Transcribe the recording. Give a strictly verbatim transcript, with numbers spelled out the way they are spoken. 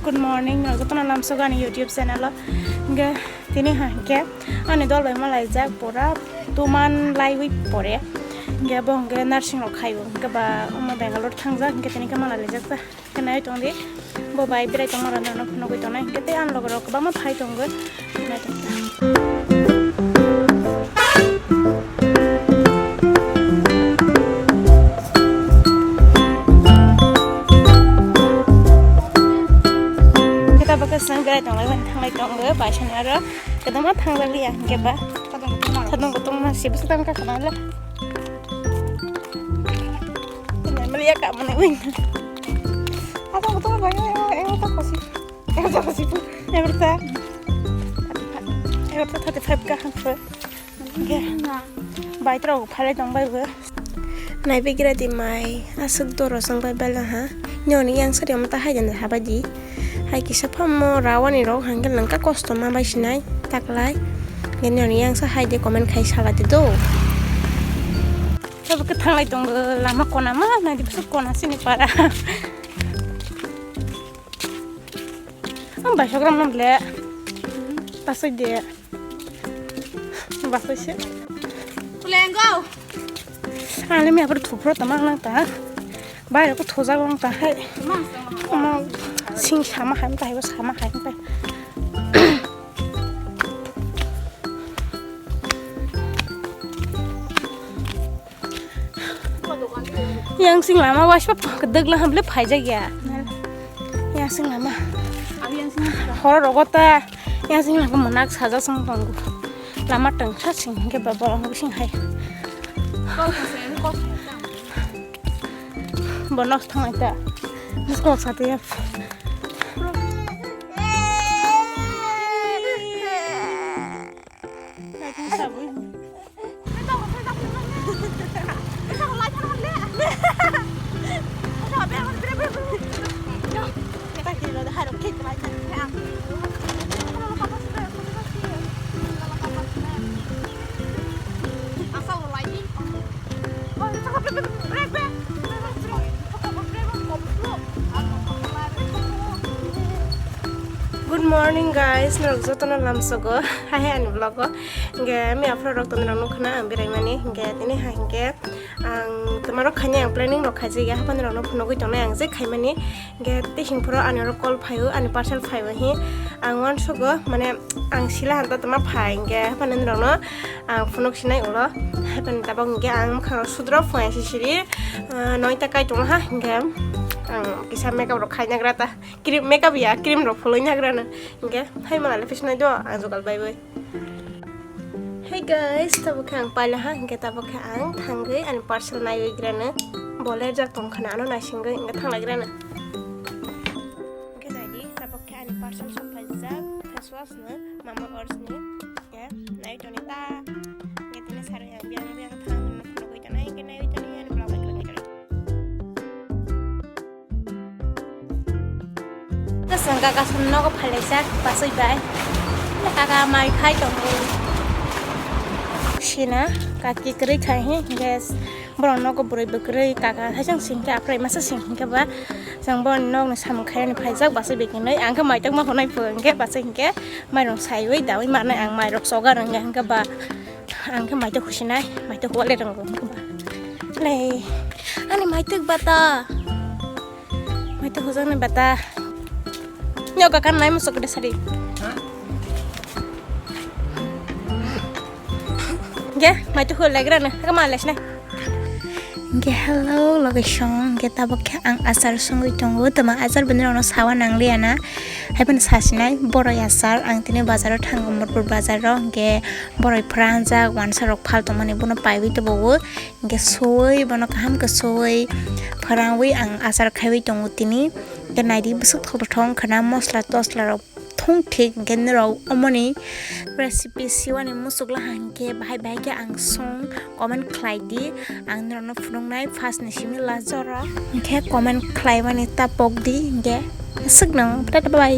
Good morning, norok jotono lamsogo ani YouTube channel o. Hingke tini ha hingke ani dol bai malaijak pura tuman laiwi pore. Hingke bo hingke nursing rok khaio, hingke ba omo Bangalore thangjak, hingke tini khe malaijak ta. Hingke nai tongdi, bo bai berai tongma rok norok phunugwi tongnai, hingke tei ani loge rok kwbangma phai tongo. Nai tongdi. Kita bakal sang berai tonglai, wan thanglai tongo, bai sani aro kedama thanglai liya, hingke ba. Sadong kotor ma, sibu sadong ka kana la. Tenai mali ya ka mana win. Sadong kotor ma, eh, eh, ta kosi. Egarta kosi pu, egarta. Egarta thirty five ka hangkhe. Hingke. Bai trok phalai tong bai bo. Nai bigira di mai, aswk doro song bai bela ha. Nyoni yang sari amta hai jani habai di. Hai kisa phammo rawani rok hangke langka kosto ma bai sinai taklai. Nyoni yang sa hai de comment khai sala di do. Tabo khe thanglai tongo lama kona ma, nai di bwswk kona sini para. Ang bai sogram nam le. Pasai de. Pasai se. Kulengo. Ang le mi apor thupro tama lang ta. Bai ko thoja lang ta hai. Tama. Ama sing sama hai ta hai sama hai ta. Yang sing lama waispa kedek lah hamle phaijak ya. Yang sing lama. Horo rogo ta yang sing lama manak saja song tongo. Lama tengsa sing ke baba ang sing hai. Bonos thang ta. Bonos kok sate ya. Good morning guys, norok jotono lamsogo hai hai ani vlog o. Hingke mi aphro rok toni rok nukha na ang berai mani, hingke tini hai hingke ang toma rok khaini ang planning rok khaijak ya, haphani rok no phunugwi tongnai ang je khaimani. Hingke tei hing phoro ani oro call phaio, ani parcel phaio hi ang uansugo, mane ang sila han ta toma phai, hingke haphani norok no ang phunuk sinai ulo. Haphani tabok hingke ang mwkhang rok sudro phai sisiri, ah, noita kai tongo ha, hingke ang kisa makeup rok khai nagra ta. Cream makeup ya, cream rok phulwi nagrana. Hingke hai mala le phisnai do ang jogal bai bai. Hey guys, tabuk khe ang paila ha, hingke tabuk khe ang thangwi ani parcel naiwi grana. Bo lerjak tong khana ano naisingwi hingke thanglai grana. Hingke naidi tabuk khe ani parcel sophaijak face wash no Mama Earth ni. Hingke nai toni ta. Hingke tini sarwi ang biyang biyang thang nugwi tongnai, hingke naiwi toni ani vlog bai kwrwngwi tongnai. Chwng kaka song nogo phailaijak bachwi bai. Kaka mai khai tongo. Sina kaki kwrwi khai hi, hingke borok nogo bwrwi bwkrwi kaka hai song singkhe aphrai masa sing hingke ba chwng bo nokni samung khaiyani phaijak bachwi bai kwnwi. Ang khe mai tokma hwnwi pho hingke bachwi hingke mairung saiwi dawi manai ang mairok chogar wngya hingke ba. Ang khe maitok husinai, maitok wale rwngo hwnkhe ba. Lei, ani maitok bata. Maitok hujaknai bata. Nyo kaka nai musuk de sari. Ge, maitok hu legra na, kama lesna. Ge, hello, location. Ge, tabok khe ang achar songwi tongo. Tama achar bini rokno sawa nangliya na. Hai phano sasinai, boroi achar. Ang tini bazaro thango, Morpur bazaro. Ge, boroi phranjak, wansa rok phal tongmani bono paiwi tubugo. Hingke suwi bono kaham khe suwi phwrangwi ang achar khaiwi tongo tini. Hingke naidi bwswk thok thok wngkha na mosla tosla rok thung thik hingke norok omoni recipe siwani muchuk laha hingke bahai bahai khe ang song comment khlai di ang norokno phunuknai first ni simi last jora hingke comment khlai mani ta pok di hingke aswk no tata bye.